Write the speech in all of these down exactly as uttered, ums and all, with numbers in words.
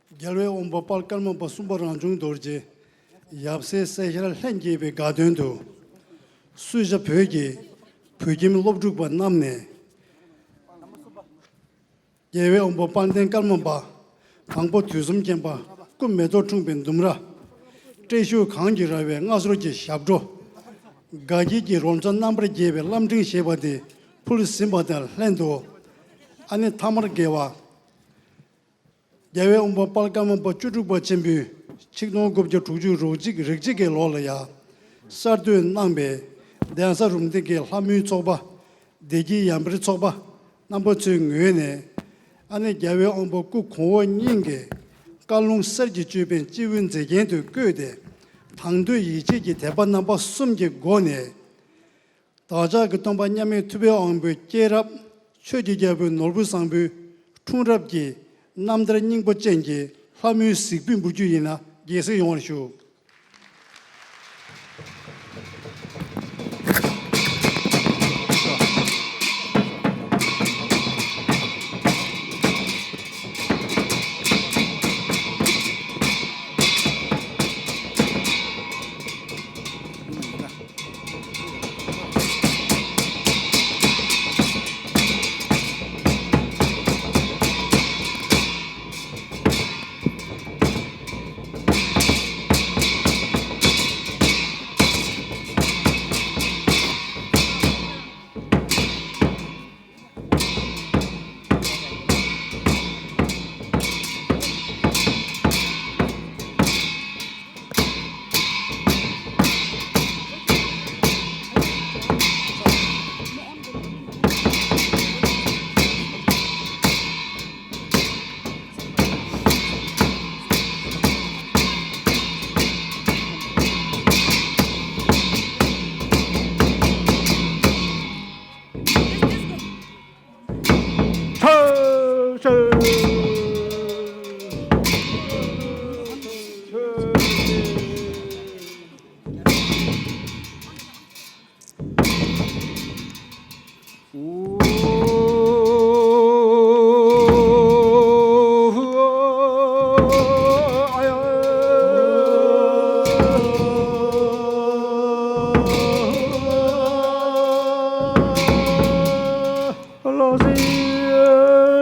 རྒྱལ་བའི་དབང་པོ་དཔལ་ཀརྨ་པ་གསུམ་པ་རང་བྱུང་རྡོ་རྗེ། ཡབ་སྲས་སྲས་ཤར་ལྷན་རྒྱས་པའི་དགའ་སྟོན་དུ། སུ་ཇཱ་བོད་ཀྱི་བོད་ཁྱིམ་སློབ་ཕྲུག་པ་རྣམས་ནས། རྒྱལ་བའི་དབང་པོ་དཔལ་ལྡན་ཀརྨ་པ། དང་པོ་དུས་གསུམ་མཁྱེན་པ། སྐུ་མེ་ཏོག་འཁྲུངས་པའི་ལྡུམ་ར། བཀྲ་ཤིས་སྒང་གི་ར་བའི་མངའ་གསོལ་གྱི་ཞབས་བྲོ། དགའ་སྐྱིད་ཀྱི་རོལ་མཚོ་རྣམ་པར་རྒྱས་པའི་རླབས་འཕྲེང་ཞེས་པ་དེ་ཕུལ་ཟིན་པ་དང་ལྷན་དུ། ཨ་ནེ་ཐ་མར་དགེ་བ། རྒྱལ་བའི་དབང་པོ་དཔལ་ཀརྨ་པ་བཅུ་དྲུག་པ་ཆེན་པོས་ཆིག་སྟོང་དགུ་བརྒྱ་དྲུག་ཅུ་རོ་གཅིག་རེ་གཅིག་གི་ལོ་ལ་ཡང་གསར་གཏོད་གནང་བའི་གདན་ས་རུམ་བཏེག་གི་ལྷ་མོའི་ཚོགས་པ། བདེ་སྐྱིད་ཡར་འཕེལ་ཚོགས་པ་རྣམ་པ་ཚོའི་ངོས་ནས། ཨ་ནེ་རྒྱལ་བའི་དབང་པོ་སྐུ་གོང་འོག་གཉིས་ཀྱི་བཀའ་ལུང་གསེར་གྱི་ཅོད་པན་སྤྱི་བོའི་མཛེས་རྒྱན་དུ་བཀོད་དེ། དང་དོད་ཡིད་ཆེས་ཀྱི་དད་པ་རྣམ་པ་གསུམ་གྱི་སྒོ་ནས། བདག་ཅག་གི་སྟོན་པ་མཉམ་མེད་ཐུབ་པའི་དབང་པོའི་སྐྱེས་རབས། ཆོས་ཀྱི་རྒྱལ་པོའི་ནོར་བུ་བཟང་པོའི་འཁྲུངས་རབས་ཀྱི་རྣམ་ཐར་སྙིང་པོ་ཅན་གྱི་ལྷ་མོའི་གཟིགས་ཕུད་འབུལ་རྒྱུ་ཡིན་ན་དགྱེས་གཟིགས་ཡོང་བར་ཞུ། ལགས་སེ།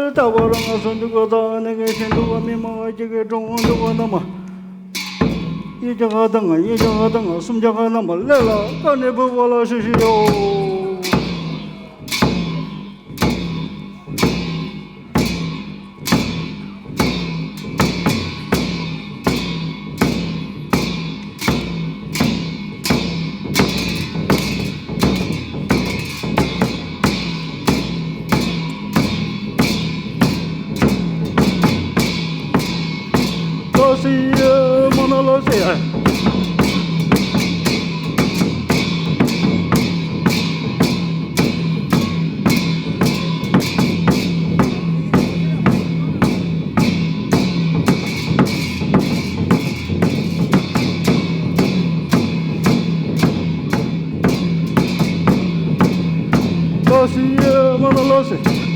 རྟག་པར་ང་སོ་འདུག་ག་ད་ནི་གི་ཤིན་ཏུ་བ་མི་མང་བ་ཅིག་གི་གྲོང་འདུག་ག་ན་མ། ཡི་ཅག་དང་ཡི་ཅག་དང་སུམ་ཅག་ན་མ་ལས་ལ་ཀ་ནས་བུ་བ་ལ་ཤི་ཤི་ཡོ། ལོ་སི་མོ་ན་ལོ་སི། ལོ་སི་མ་ན་ལོ་སི།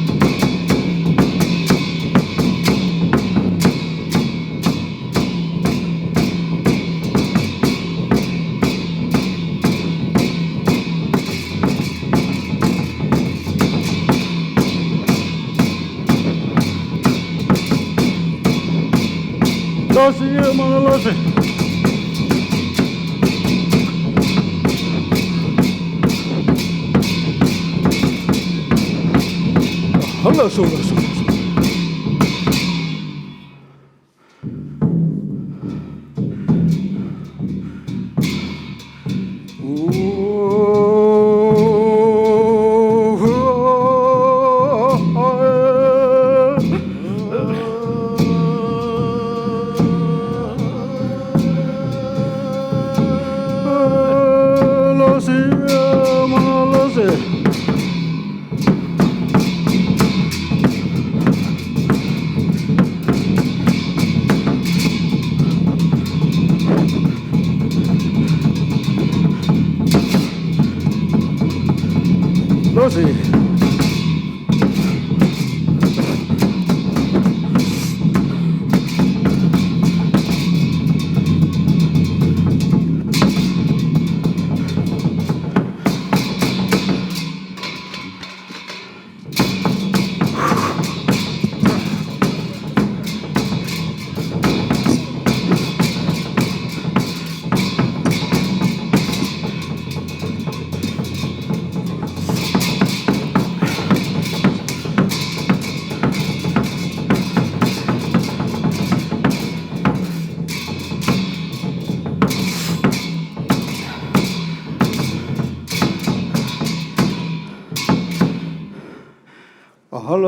ལོ་སི་མ་ན་ལོ་སི། ལགས་སོ་ལགས་སོ་ལགས་སོ།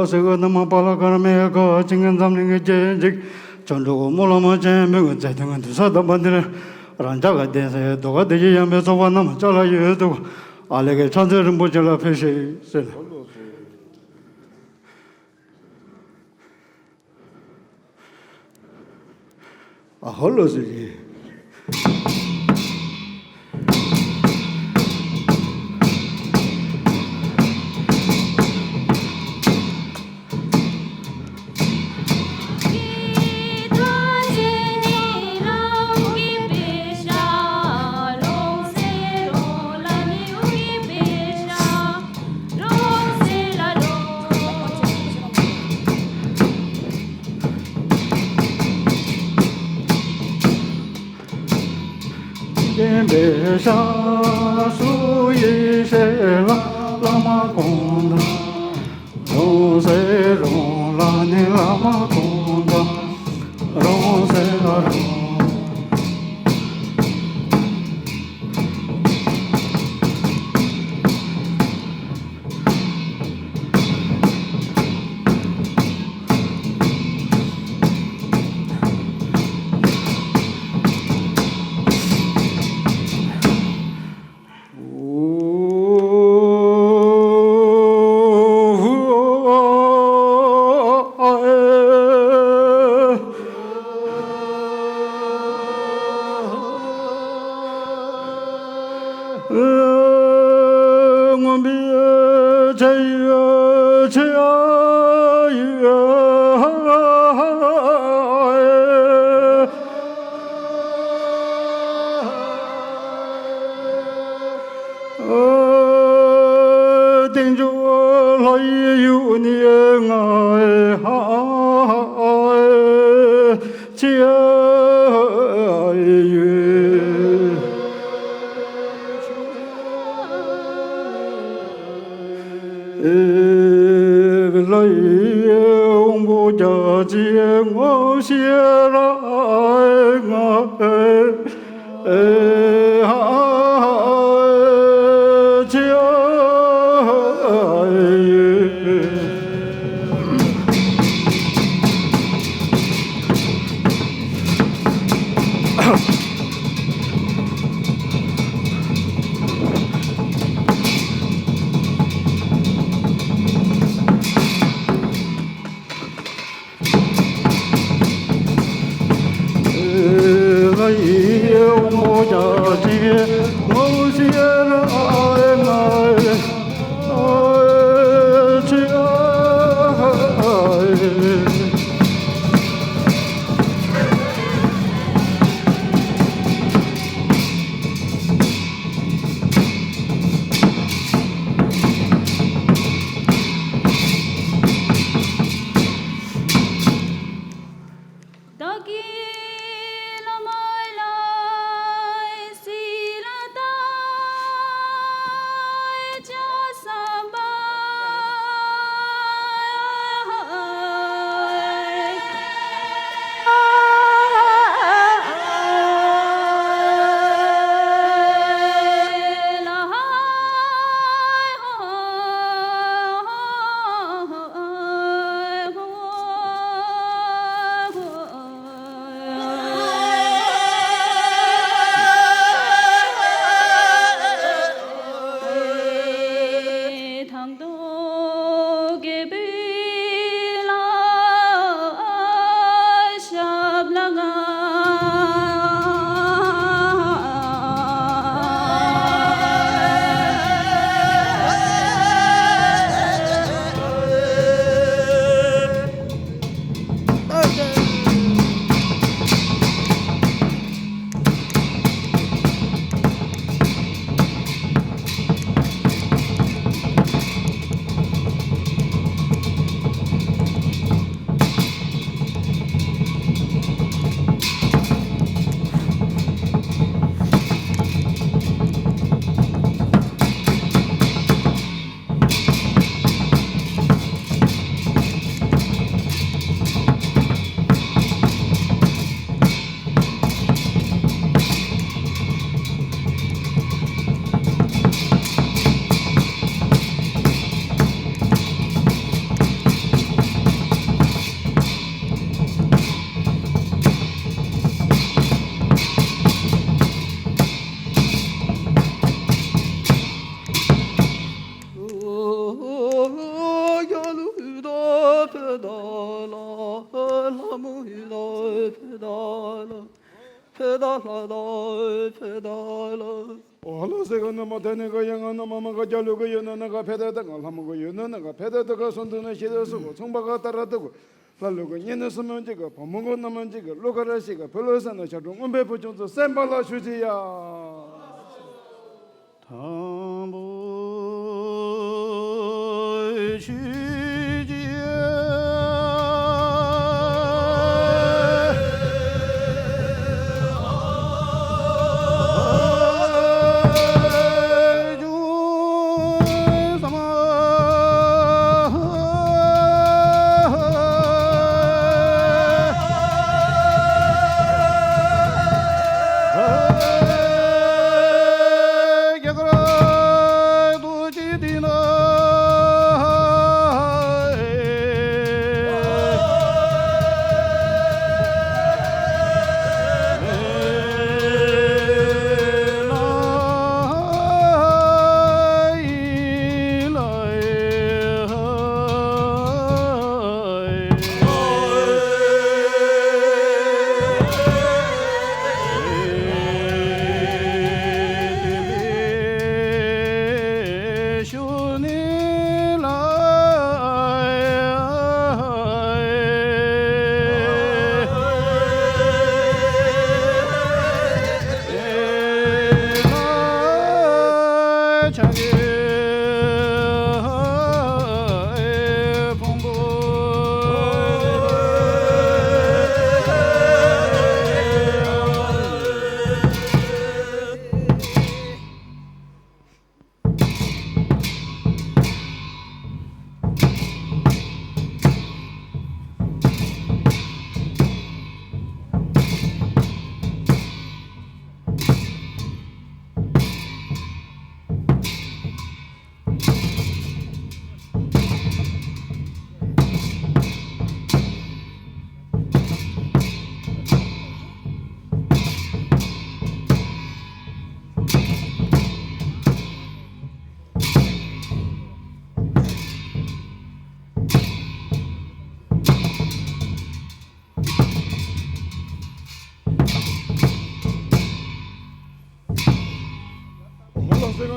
ཟེར་གི་ནི་མ་པ་ལ་ཀར་མའི་ཀ་ཅིང་གི་འཛམ་གླིང་གི་རྒྱལ་གཅིག་བྱང་འགྲོ་གི་སྨོན་ལམ་ཅན་མི་གི་མཛད་དོན་གི་འདུན་ས་དམ་པ་འདིར་རང་ཅག་གི་གདན་སའི་རྡོ་ཁ་བདེ་སྐྱིད་ཡངས་པའི་ཚོགས་པ་རྣམས་ཅ་ལག་ཡོད་དུ་ཨ་ལེ་གི་ཕྱག་མཛོད་རིན་པོ་ཆེ་ལ་ཕུལ་ཞིག་ཟེར། ཨ་ཧོ་ལོ་ཟེར་གི། བསྟན་པའི་ཞབས་སུ་ཡེ་ཤེས་ལ་བླ་མ་དགོངས་དག་རོང་ཟེར་རོང་ལ་ནི་བླ་མ་དགོངས་དག་རོང་ཟེར་ལ་རོང་། མངོན་པའི་ཆ་ཡི་ཆ་ཡི། རྟེན་འབྱུང་ལྷ་ཡི་ཡུལ་ནས་ང་ཧ་ཅི་ཡོད། ལྷ་ཡི་དབང་པོ་རྒྱ་ཆེ་ངོ་ཤེས་ར་ང་། ལྷ་མོ་ཡུལ་ལ་ཕེབས་ད་ལ། ཕེབས་ད་ལྷ་ད་ཕེབས་ད་ལ། འོ་ལ་སེ་ག་ན་མ་ཐ་ནི་ག་ཡ་ང་ན་མ་མ་ག་རྒྱ་ལུ་ག་ཡོད་ན་ན་ག་ཕེ་ད་ད་ག་ལྷ་མོ་ག་ཡོད་ན་ན་ག་ཕེ་ད་ད་ག་སོང་དུ་ན་ཤེས་ད་སུ་ག་ཚོང་པ་ག་ད་ར་ད་ག་ལྷ་ལུ་ག་ཉེ་ན་སུ་མ་ཅི་ག་བ་མོ་ག་ན་མ་ཅི་ག་ལུ་ག་ར་ཤི་ག་ཕུ་ལུ་ས་ན་ཤ་གྲོང་མངོན་པའི་བུ་ཆུང་ཚོ་སེམས་པ་ལ་ཞུ་ཅི་ཡ། དང་པོ་ཆོས་ཀྱི་ལྷ་སྲས་ཀྱི་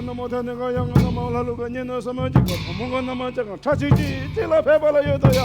རྣམ་པར་ཐར་ནས་གང་ཡང་ང་རང་མ་ལྷ་ལུག་གི་གཉེན་ནི་ས་མ་གཅིག་གི་བུ་མོ་གི་རྣམ་པར་ཅག་གང་ཁྲ་ཆིག་ཆིག་གཅིག་ལ་ཕེབས་པ་ལ་ཡོད་དོ་ཡ།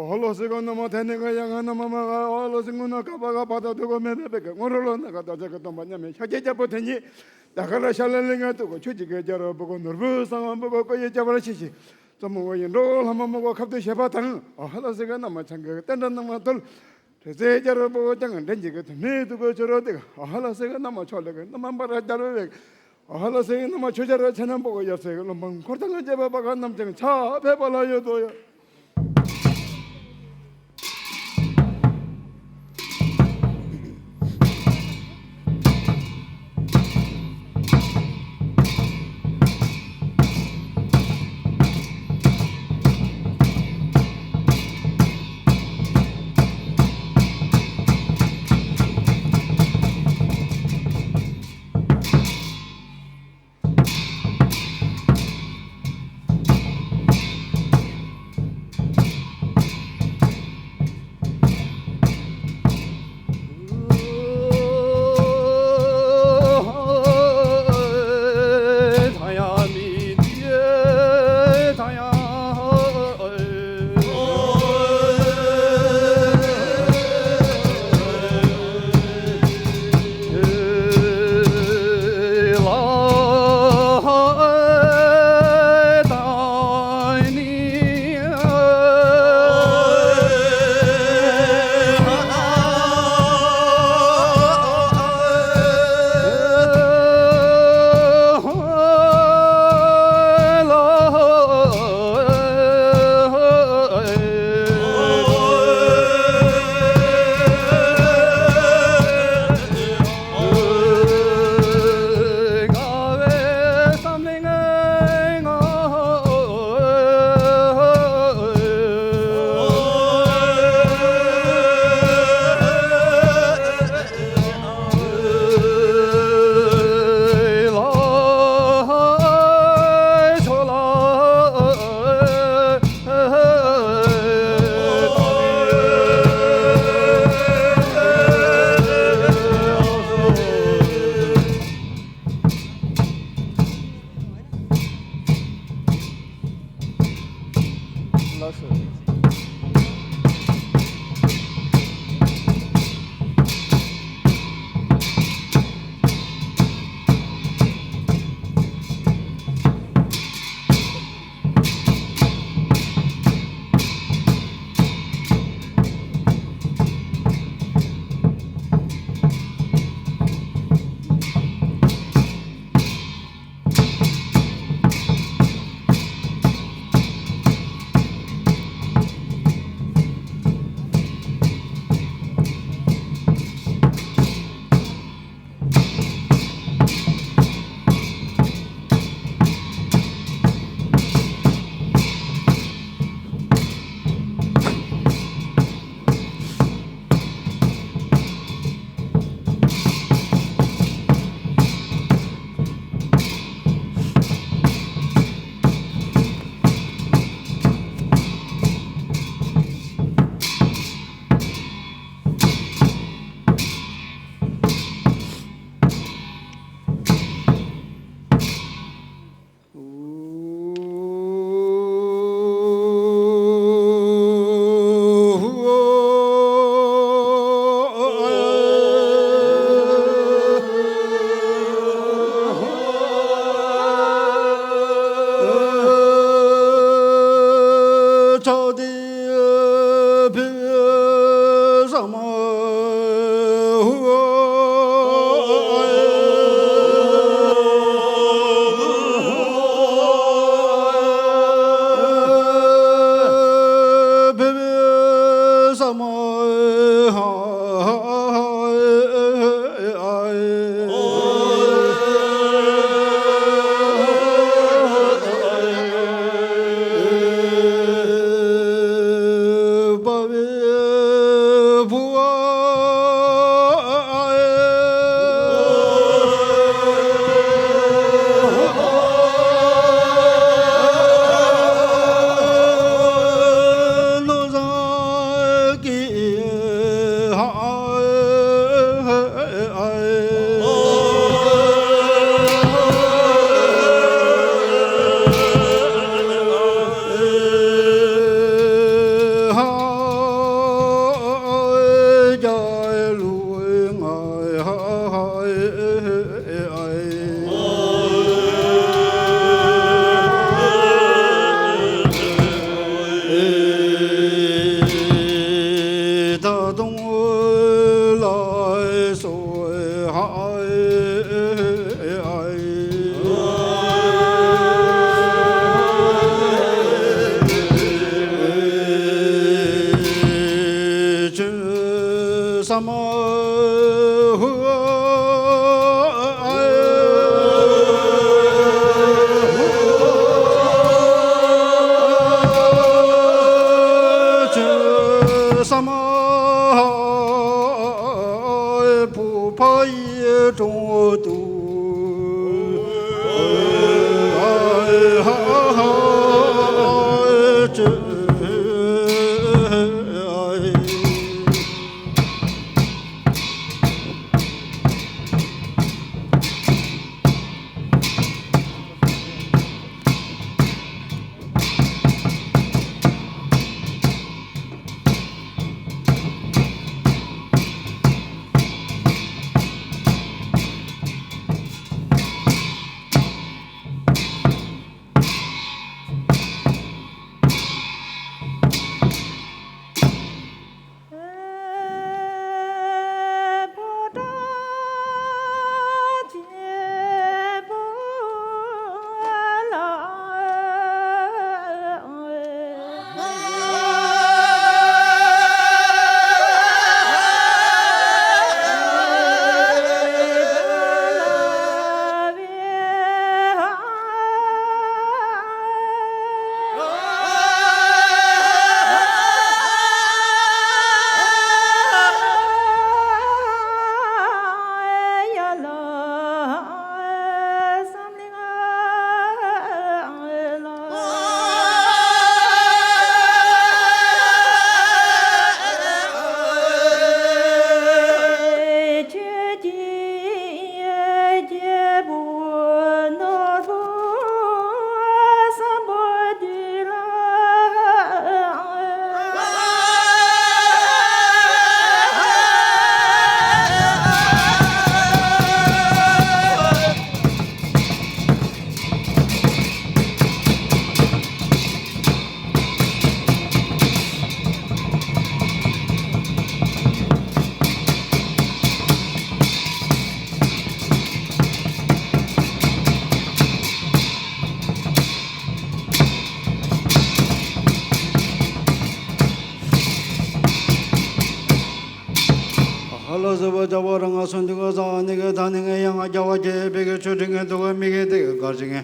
ཨོ་ལོ་སི་ཀ་ན་མ་ཐན་ནི་ག་ཡ་ང་ན་མ་མ་ག་ཨོ་ལོ་སི་ངུ་ན་ཀ་པ་ག་པ་ད་དུ་གོ་མེ་བེ་བེ་ག་ངོ་རོ་ལོ་ན་ག་ད་ཅ་ག་སྟོང་པ་ཉམས་མེ་ཤ་ཀྱེ་ཀྱ་པོ་དེ་ཉིད་ད་ག་ར་ཤ་ལ་ལི་ང་དུ་གོ་ཆུ་ཅི་ག་ཀྱ་རོ་བུ་གོ་ནོར་བུ་སང་བ་བུ་གོ་ཀོ་ཡེ་ཀྱ་བ་ར་ཤི་ཤི་ཙོ་མོ་གོ་ཡིན་འགྲོ་ལྷ་མ་མོ་གོ་ཁབ་ཏུ་ཤེས་པ་དང་ཨོ་ལོ་སི་ཀ་ན་མ་ཆང་གི་བསྟན་དགྲ་ནང་མ་ཐོལ། དྲི་ཟའི་རྒྱལ་པོ་ཀྱང་འདྲེན་གྱི་གི་དུ་མེད་དུ་གོ་ཆོ་རོ་དེ་ཨ་ལ་སེ་གི་ན་མ་ཆོ་ལེ་གི་ན་མ་འབར་རྒྱལ་བའི་ཨ་ལ་སེ་གི་ན་མ་ཆོ་རྒྱལ་ཆེ་ན་པོ་གི་ཡ་སེ་གི་ལོ་མང་འཁོར་དང་རྒྱལ་བའི་པ་ག་རྣམས་ཀྱང་ཆ་ཕེབས་པ་ལ་ཡོད་དོ་ཡ། ལགས་སོ། ལ་སོགས་པ་བྱ་བ་རང་ང་སོན་དུ་ག་ས་ནི་ག་ཐ་ནི་ངའི་ཡང་ང་རྒྱ་བ་ཁྱེད་བེ་གི་ཆོས་ཁྲི་ངའི་དུ་ག་མི་གི་དེ་ག་གར་ཞིག་ངའི་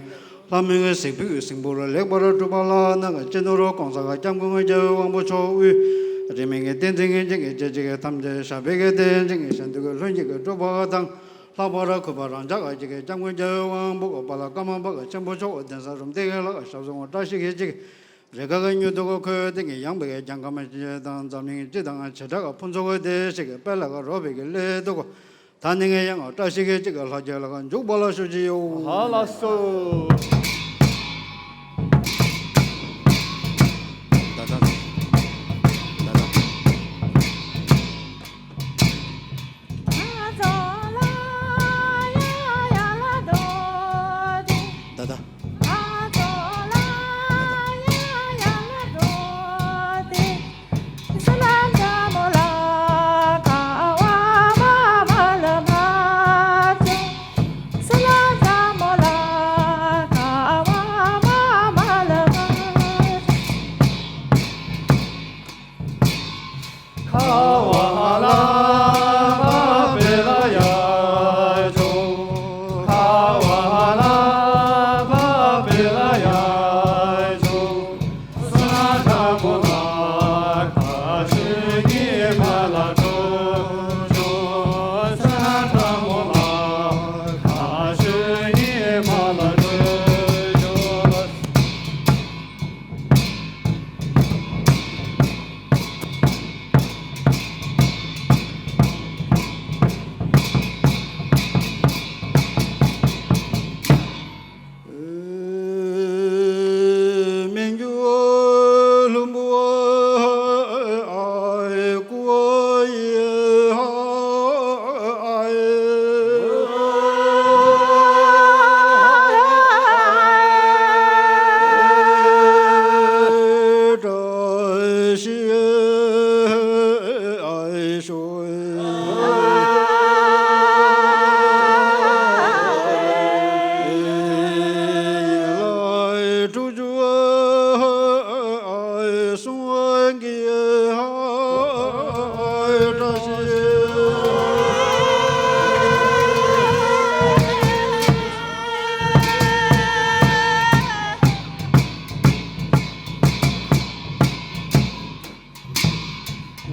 ལྷ་མི་གི་སིག་ཕུག་གི་སིང་པོ་ར་ལེགས་པར་གྲུབ་པ་ལ་ན་ག་ཅི་ནོ་རོ་གོང་ས་ག་སྐྱབས་མགོན་ངའི་རྒྱལ་བའི་དབང་པོ་མཆོག་དབུས་རིས་མེད་ཀྱི་བསྟན་འཛིན་ངའི་འཇིགས་ཀྱི་རྗེ་གཅིག་གི་ཐམས་ཅད་ཞབས་པད་ཀྱི་བསྟན་འཛིན་ངའི་གཞན་དུ་གི་ལྷུན་གྱིས་གི་གྲུབ་པ་དང་། ལྷག་པར་གུས་པ་རང་ཅག་ག་གཅིག་གི་སྐྱབས་མགོན་རྒྱལ་བའི་དབང་པོ་གོ་པ་ལ་ཀརྨ་པ་ག་ཆེན་པོ་མཆོག་གི་གདན་ས་རུམ་བཏེག་གི་ལ་ག་ཞབས་སོ་ངོ་བཀྲ་ཤིས་ཀྱི་གཅིག་རེ་ཁ་གི་མྱུར་དུ་གོ་ཁོས་དེ་ངས་ཡང་བའི་རྒྱང་ཁ་མ་ཅི་དང་འཛམ་གླིང་སྤྱི་དང་བྱེ་བྲག་ག་ཕུན་ཚོགས་གི་དེ་ཞིག་གི་དཔལ་ལ་ག་རོ་བའི་གི་སླད་དུ་གོ། ད་ནི་ངས་ཡང་བཀྲ་ཤིས་ཀྱི་གཅིག་གི་ལྷ་རྒྱལ་ལ་ག་འཇུག་པ་ལ་ཞུ་ཅི་ཡོད། ཧ་ལ་སོ། ད་ད་ད་ད། ད་ད།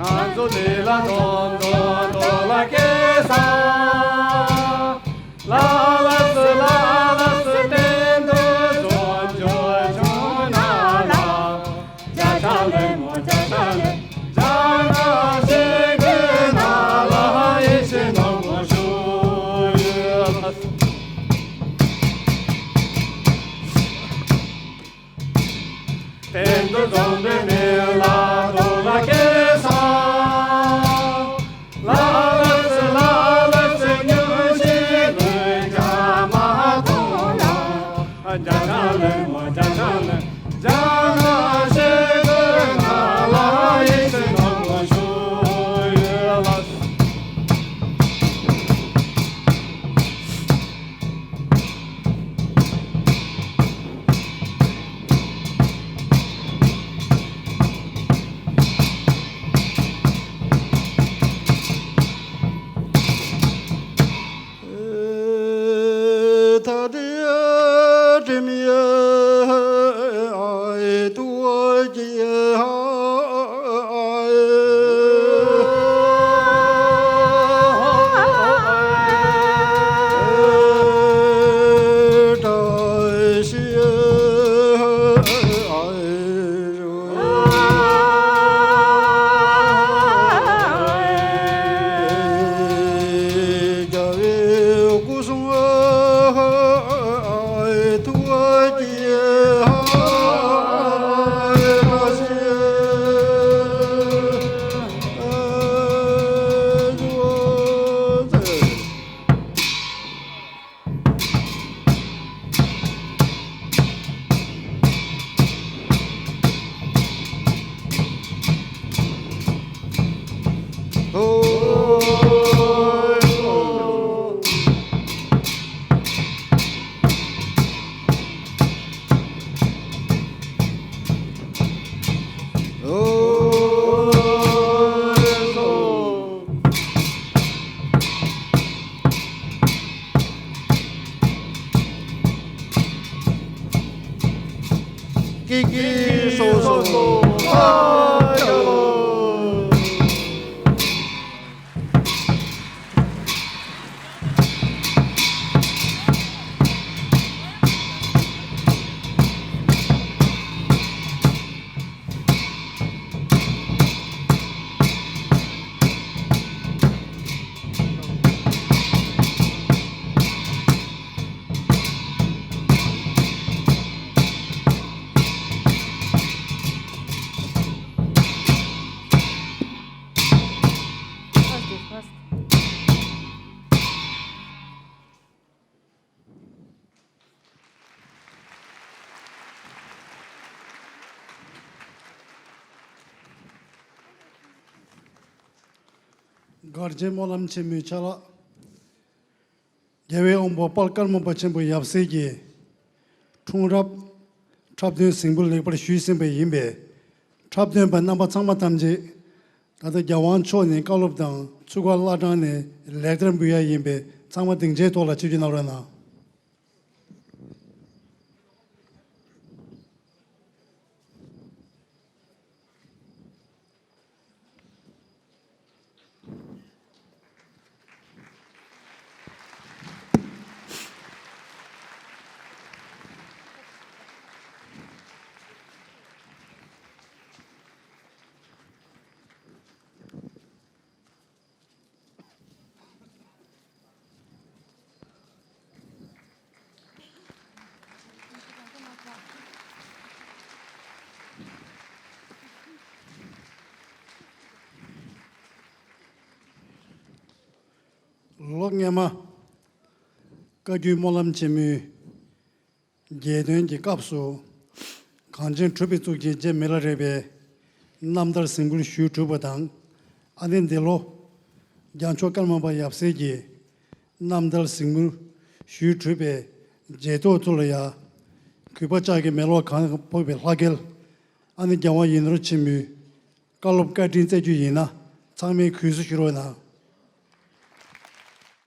ང་ཚོ་འདི་ལ་འདོམ་འདོམ་འདོ་ལ་སྐྱེས་ས། ལ་ལ་སི་ལ་ལ་སི་བསྟན་འདུ་འཛོམས་འབྱོར་བྱུང་ན་ལ། བརྒྱ་ཆ་ལེ་མོ་བརྒྱ་ཆ་ལེ། བརྒྱ་ང་ཞིག་གི་ན་ལ་ཡེ་ཤེས་ནོར་བུ་ཞུ་ཡོད། བསྟན་འཛིན་རྫོང་དཔོན་མི་ལ་དོ་ལ་སྐྱེས་ས། ལ་ལ་སི་ལ་ལ་སི་ཉུང་ཤས་ལོས་རྒྱ་མ་ཐོང་ལ། རྒྱ་ཆ་ལེ་མོ་རྒྱ་ཆ་ལེ། རྒྱ་ང་ཤེས་དོན་ང་ལ་ཡེ་ཤེས་ནོར་བུ་ཞུ་ཡོད་ལ། ཀི་ཀི་སོ་སོ་ཨ་ཅོ། གར་རྒྱན་སྨོན་ལམ་ཆེན་མོའི་ཆ་ལག་རྒྱལ་བའི་དབང་པོ་དཔལ་ཀརྨ་པ་ཆེན་པོ་ཡབ་སྲས་ཀྱི་འཁྲུངས་རབས་འཁྲབ་སྟོན་གཟིགས་འབུལ་ལེགས་པར་ཞུས་ཟིན་པ་ཡིན་པས། འཁྲབ་སྟོན་པ་རྣམ་པ་ཚང་མ་ཐམས་ཅད་ད་ལྟ་རྒྱལ་དབང་མཆོག་ནས་བཀའ་སློབ་དང་ཚུལ་ཁ་བླ་བྲང་ནས་ལེགས་སྦྱར་འབུལ་ཡ་ཡིན་པས། ཚང་མ་སྡིངས་ཆའི་ཐོག་ལ་ཆིབས་བསྒྱུར་གནང་རོགས་གནང་། ལོ་སྔོན་མ་བཀའ་བརྒྱུད་སྨོན་ལམ་ཆེན་མོའི་རྒྱས་སྟོན་གྱི་སྐབས་སུ། གངས་ཅན་གྲུབ་པའི་གཙུག་རྒྱན་རྗེ་མི་ལ་རས་པའི་རྣམ་ཐར་གཟིགས་འབུལ་ཞུས་གྲུབ་པ་དང་། ཨ་ནི་འདི་ལོ་རྒྱལ་མཆོག་ཀརྨ་པ་ཡབ་སྲས་ཀྱི་རྣམ་ཐར་གཟིགས་འབུལ་ཞུས་གྲུབ་པའི་རྗེས་ཐོག་ཚོ་ལ་ཡ། གུས་པ་ལྕགས་ཀྱི་མེ་ལོང་གང་ཕོག་པའི་ལྷ་སྐལ། ཨ་ནི་རྒྱལ་དབང་ཡིད་ནོར་ཆེན་མོའི་བཀའ་སློབ་བཀའ་དྲིན་སྩལ་རྒྱུ་ཡིན་ན། ཚང་མས་གུས་བསུ་ཞུ་རོགས་གནང་།